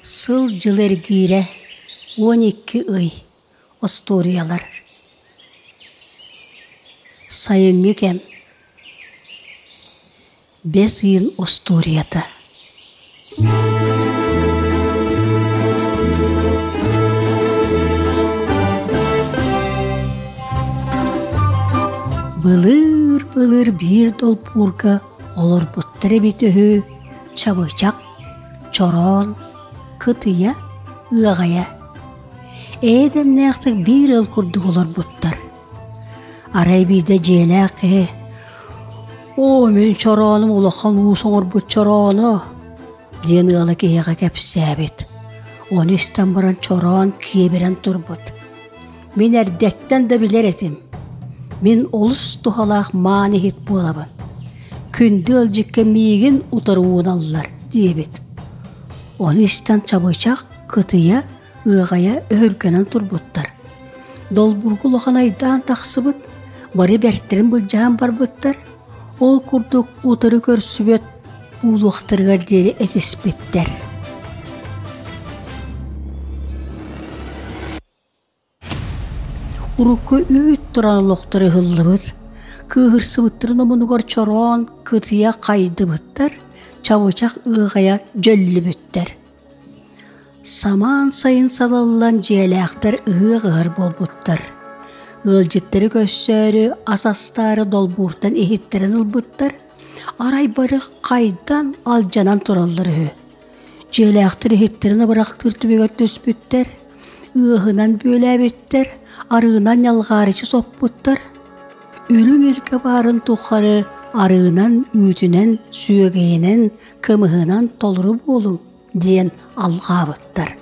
Сыл-дьыл эргиирэ, 12 ый, остуоруйалар. Сайыҥҥы кэм. Бэс ыйын остуоруйата. Былыр-былыр биир долбуурга олорбуттар эбит үһү чабычах, чороон, кытыйа, ыаҕайа. Эйэ-дэмнээхтик биир ыал курдук олорбуттар. Арай биирдэ дьиэлээх киһи «Оо, мин чороонум улахан уус оҥорбут чорооно» диэн ыала киһиэхэ кэпсээбит. Ону истэн баран чороон киэбирэн турбут. Мин эрдэттэн да билэр этим. Мин олус туһалаах маан иһит буолабын. Күндү ыалдьыкка миигин утары ууналлар диэбит. Ону истэн чабычах кытыйа, ыаҕайа өһүргэнэн турбуттар. Долбургу улахан айдаан тахсыбыт, бары бэртэрин былдьаһан барбыттар. Ол курдук утары көрсүбэт уулуохтарыгар диэри этиспиттэр. Урукку үүт туран олохторо ыһыллыбыт, кыыһырсыбыттарын омунугар чороон кытыйа хайдыбыттар, чабычах ыаҕайа дьөллүбүттэр. Самаан сайын салаллан дьиэлээхтэр ыһыах ыһар буолбуттар. Ыалдьыттары көрсөөрү ас астаары долбууртан иһиттэрин ылбыттар, арай бары хайдан алдьанан тураллар үһү. Дьиэлээхтэр иһиттэрин абырахтыыр түбүгэр түспүттэр, ыаһынан бүөлээбиттэр, арыынан ньалҕаарыччы соппуттар. Үрүҥ илгэ баарын тухары арыынан, үүтүнэн, сүөгэйинэн, кымыһынан толору буолуҥ диэн алҕаабыттар.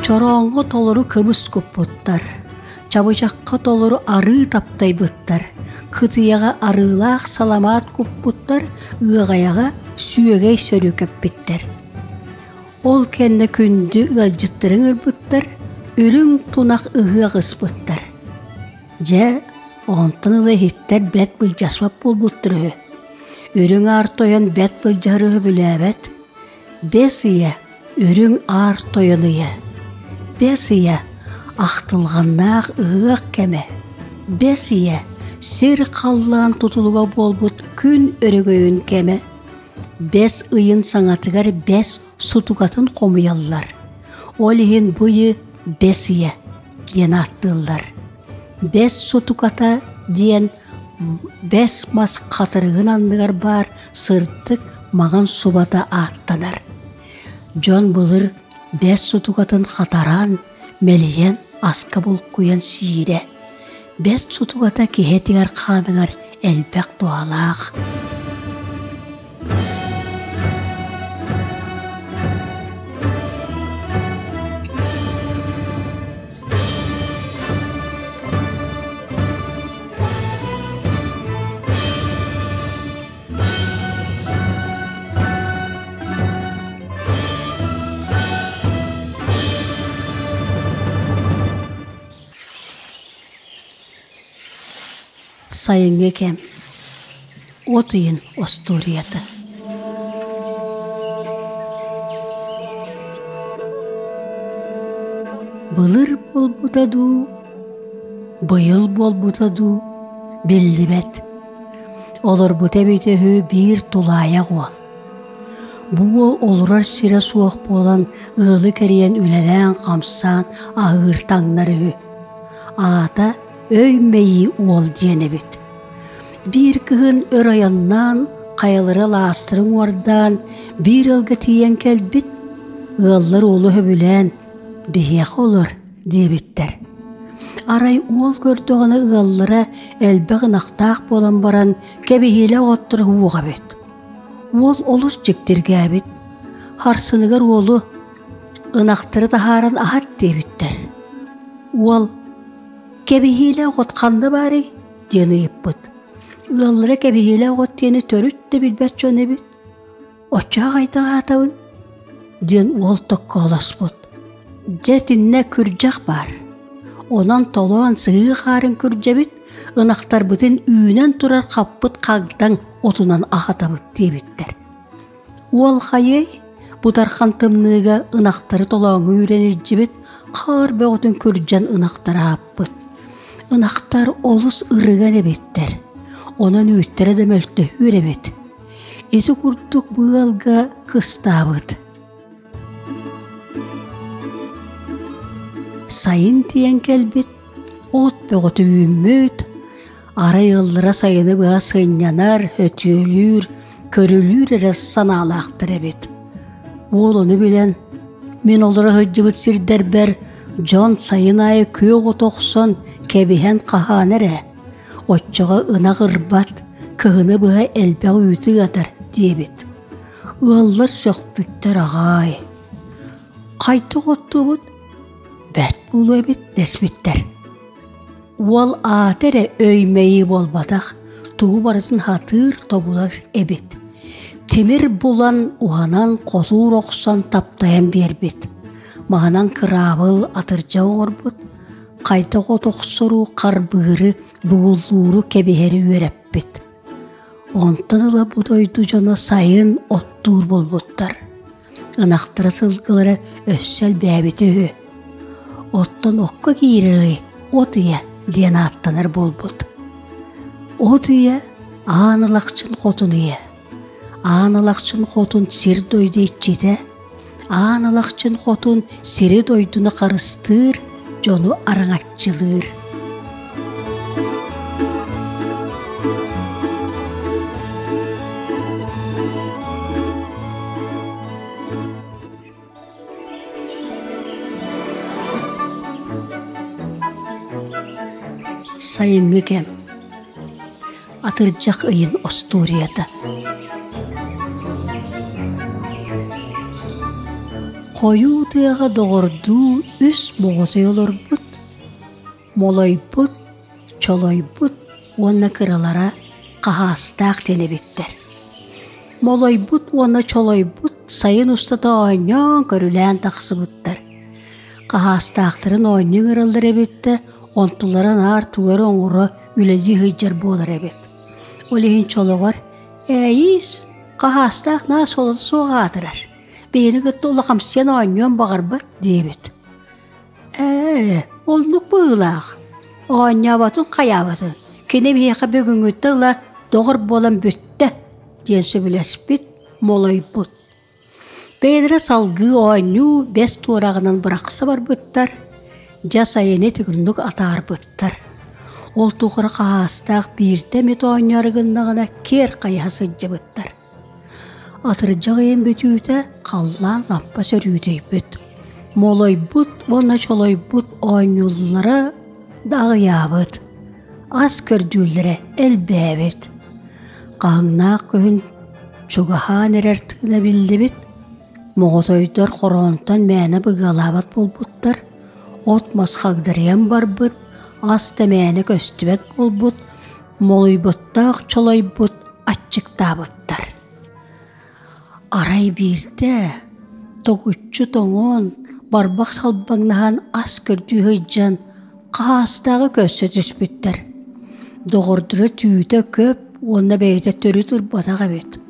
Чорооҥҥо толору кымыс куппуттар, чабычахха толору арыы таптайбыттар, кытыйаҕа арыылаах саламаат куппуттар, ыаҕайаҕа сүөгэй сөрүүкэппиттэр. Ол кэннэ күндү ыалдьыттарын ырбыттар, үрүҥ тунах ыһыах ыспыттар. Дьэ, онтон ыла иһиттэр бэрт былдьаспат буолбуттар үһү. Үрүҥ аар тойон бэрт былдьаһар үһү Бэс ыйа үрүҥ аар тойон ыйа. Бэс ыйа ахтылҕаннаах ыһыах кэмэ. Бэс ыйа сир халлаан тутулуга буолбут күн өрөгөйүн кэмэ. Бэс ыйын саҥатыгар бэс сутукатын хомуйаллар. Ол иһин бу ыйы бэс ыйа диэн ааттыыллар. Бэс сутуката диэн бэс мас хатырыгын анныгар баар сырдык маҥан субата ааттанар. Дьон былыр бэс сутукатын хатаран, мэлийэн аска булкуйан сиирэ. Бэс сутуката киһи этигэр хааныгар элбэх туһалаах. Сайыҥҥы кэм. От ыйын остуоруйата. Былыр буолбута дуу, быйыл буолбута дуу биллибэт. Олорбута эбитэ үһү биир тулаайах уол. Бу уол олорор сирэ суох буолан ыалы кэрийэн үлэлээн-хамсаан аһыыр таҥнар үһү. Аата өй-мэйии уол диэн эбит. Биир кыһын өр айаннаан, хайалары алаастарын уордаан, биир ыалга тиийэн кэлбит. Ыаллар уолу сөбүлээн, «Биһиэхэ олор» диэбиттэр. Арай уол көрдөҕүнэ ыаллара элбэх ынахтаах буолан баран кэбиһиилээх отторо уоҕа эбит. Уол олус дьиктиргээбит. Харсыныгар уолу ынахтары таһааран аһат диэбиттэр. Уол «Кэбиһиилээх от ханна баарый?» диэн ыйыппыт. Ыаллара кэбиһиилээх от диэни төрүт да билбэт дьон эбит. Оччоҕо хайдах аһатабын? диэн уол токкоолоспут. Дьэ итиннэ күрдьэх баар. Онон толоон сыһыы хаарын күрдьэбит, ынахтарбытын үүнэн турар хаппыт хагдаҥ отунан аһатабыт диэбиттэр. Уол хайыай, бутархан тымныыга ынахтары толооҥҥо үүрэн илдьибит, хаар бөҕөтүн күрдьэн ынахтары аһаппыт. Ынахтар олус ырыган эбиттэр, онон үүттэрэ да мөлтөһүүр эбит. Ити курдук бу ыалга кыстаабыт. Сайын тиийэн кэлбит, от бөҕөтө үүммүт, арай ыаллара сайыны быһа сынньанар, өтүөлүүр, көрүлүүр эрэ санаалаахтар эбит. Уол ону билэн, мин олоро сылдьыбыт сирдэрбэр дьон сайын аайы күөх от охсон, кэбиһэн хаһаан эрэ. Оччоҕо ынах ырбат, кыһыны быһа элбэх үүтү ыатар диэбит. Ыаллар сөхпүттэр аҕаай. Хайдах оттуубут? Бэрт буолуо эбит дэспиттэр. Уол аата эрэ өй-мэйии буолбатах, тугу барытын сатыыр, тобулар эбит. Тимир булан, уһанан, хотуур охсон таптайан биэрбит. Маһынан кыраабыл, атырдьах оҥорбут, хайдах от охсору, харбыыры, бугуллууру, кэбиһэри үөрэппит. Онтон ыла бу дойду дьоно сайын оттуур буолбуттар. Ынахтара сылгылара өссө элбээбитэ үһү. Оттон окко киирэр ый от ыйа диэн ааттанар буолбут. От ыйа аан ылахчын хотун ыйа. Аан ылахчын хотун сир дойду иччитэ, аан ылахчын хотун сири дойдуну харыстыыр, дьону араҥаччылыыр. Сайыҥҥы кэм Атырдьах ыйын остуоруйата Хойуу тыаҕа доҕордуу үс моҕотой олорбут, молойбут, чолойбут уонна кыралара хаһаастаах диэн эбиттэр. Молойбут уонна чолойбут сайын устата оонньоон-көрүлээн тахсыбыттар. Хаһаастаахтарын оонньуу ыҥыраллар эбит да, онтулара наар тугу эрэ оҥоро, үлэлии сылдьар буолар эбит. Ол иһин чолоҕор «Ээйиис, хаһаастаах наа солото суох аатырар, биһини кытта улахамсыйан оонньуон баҕарбат» диэбит. Ээ, оннук быһыылаах. Оонньооботун хайаабатын, кини биһиэхэ бүгүҥҥүттэн ыла доҕор буолан бүттэ диэн сөбүлэспит, молойбут. Бэйэлэрэ салгыы оонньуу бэс туораҕынан бырахса барбыттар, дьэ сайыны итинник атаарбыттар. Ол тухары хаһаастаах биирдэ эмит оонньоору гыннаҕына киэр хайыһа сылдьыбыттар. Атырдьах ыйын бүтүүтэ халлаан лампа сөрүүтүйбүт. Молойбут уонна чолойбут оонньууллара да аҕыйаабыт. Ас көрдүүллэрэ элбээбит. Хаһыҥнаах күһүн чугаһаан эрэр тыына биллибит. Моҕотойдор хороонтон мээнэ быгыалаабат буолбуттар. От-мас хагдарыйан барбыт, ас да мээнэ көстүбэт буолбут, молуйбуттаах чолойбут аччыктаабыттар. Арай биирдэ тоҕуччу тоҥон, барбах салбаҥнаһан ас көрдүү сылдьан хаһаастааҕы көрсө түспүттэр. Доҕордоро түүтэ көп уонна бэйэтэ төрүт ырбатах эбит.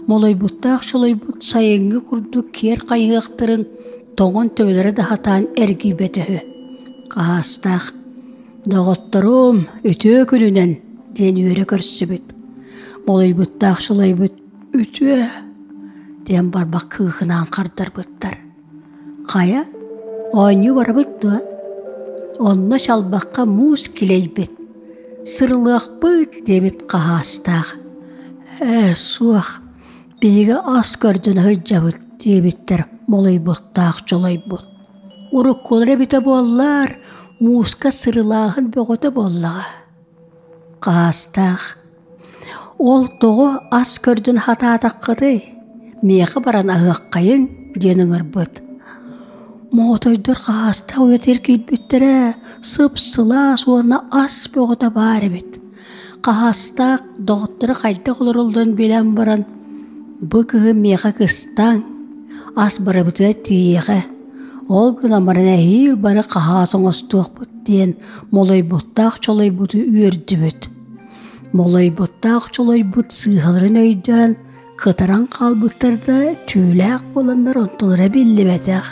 Молойбуттаах чолойбут сайыҥҥы курдук киэр хайыһыахтарын тоҥон төбөлөрө да сатаан эргийбэтэ үһү. Хаһаастаах «Доҕотторум, үтүө күнүнэн!» диэн үөрэ көрсүбүт. Молуйбуттаах сулайбыт «Үтүө!» диэн барбах кыыкынаан хардарбыттар. «Хайа, оонньуу барабыт дуо?» Онно чалбахха муус килэйбит. «Сырылыахпыт!» диэбит хаһаастаах. «Ээ, суох, биһиги ас көрдөнө сылдьабыт» диэбиттэр молуйбуттаах чолойбут. Уруккулар эбитэ буоллар, мууска сырылааһын бөҕөтө буоллаҕа. Хаастаах, ол тоҕо ас көрдүн хатаатаххытый, миэхэ баран аһыаххайыҥ диэн ыҥырбыт. Моҕотойдор хаастаах үйэтигэр киирбиттэрэ сып-сылаас уонна ас бөҕөтө баар эбит. Хаһаастаах доҕотторо хайдах олороллорун билэн баран, Бу кыһын миэхэ кыстааҥ, ас барыбытыгар тиийиэҕэ, ол гынан баран эһиил бары хаһаас оҥостуохпут диэн молойбуттаах чолойбуту үөрдүбүт. Молойбуттаах чолойбут сыыһаларын өйдөөн кытаран хаалбыттар да түүлээх буоланнар онтулара биллибэтэх.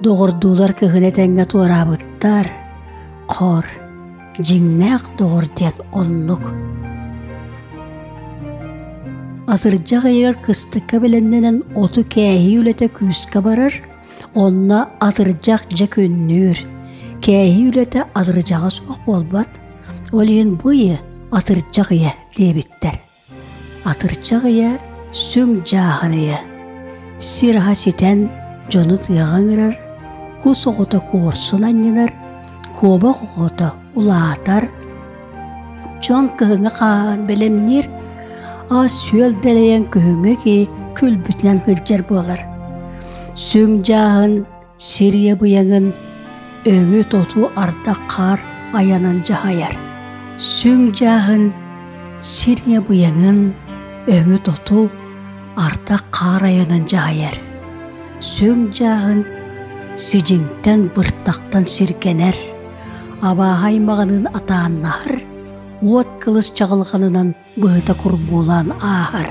Доҕордуулар кыһын этэҥҥэ туораабыттар. Хор, дьиҥнээх доҕор диэн оннук. Атырдьах ыйыгар кыстыкка бэлэмнэнэн оту кээһии үлэтэ күүскэ барар, онно атырдьах дьэ күннүүр. Кээһии үлэтэ атырдьаҕа суох буолбат, ол иһин бу ыйы атырдьах ыйа диэбиттэр. Атырдьах ыйа сүҥ дьааһын ыйа. Сир аһа ситэн дьону тыаҕа ыҥырар, кус оҕото куорсун анньынар, куобах оҕото улаатар, дьон кыһыҥҥы хааһын бэлэмниир, ас-үөл дэлэйэн күһүҥҥү киһи күлбүтүнэн сылдьар буолар. Сүҥ дьааһын сир ийэ быйаҥын өҥү-тоту ардах хаар айанын дьаһайар. Сүҥ дьааһын сир ийэ быйаҥын өҥү-тоту ардах хаар айанын дьаһайар. Сүҥ дьааһын сидьиҥтэн быртахтан сиргэнэр, абааһы аймаҕыныын атааннаһар, уот кылыс чаҕылҕанынан быһыта курбуулаан ааһар.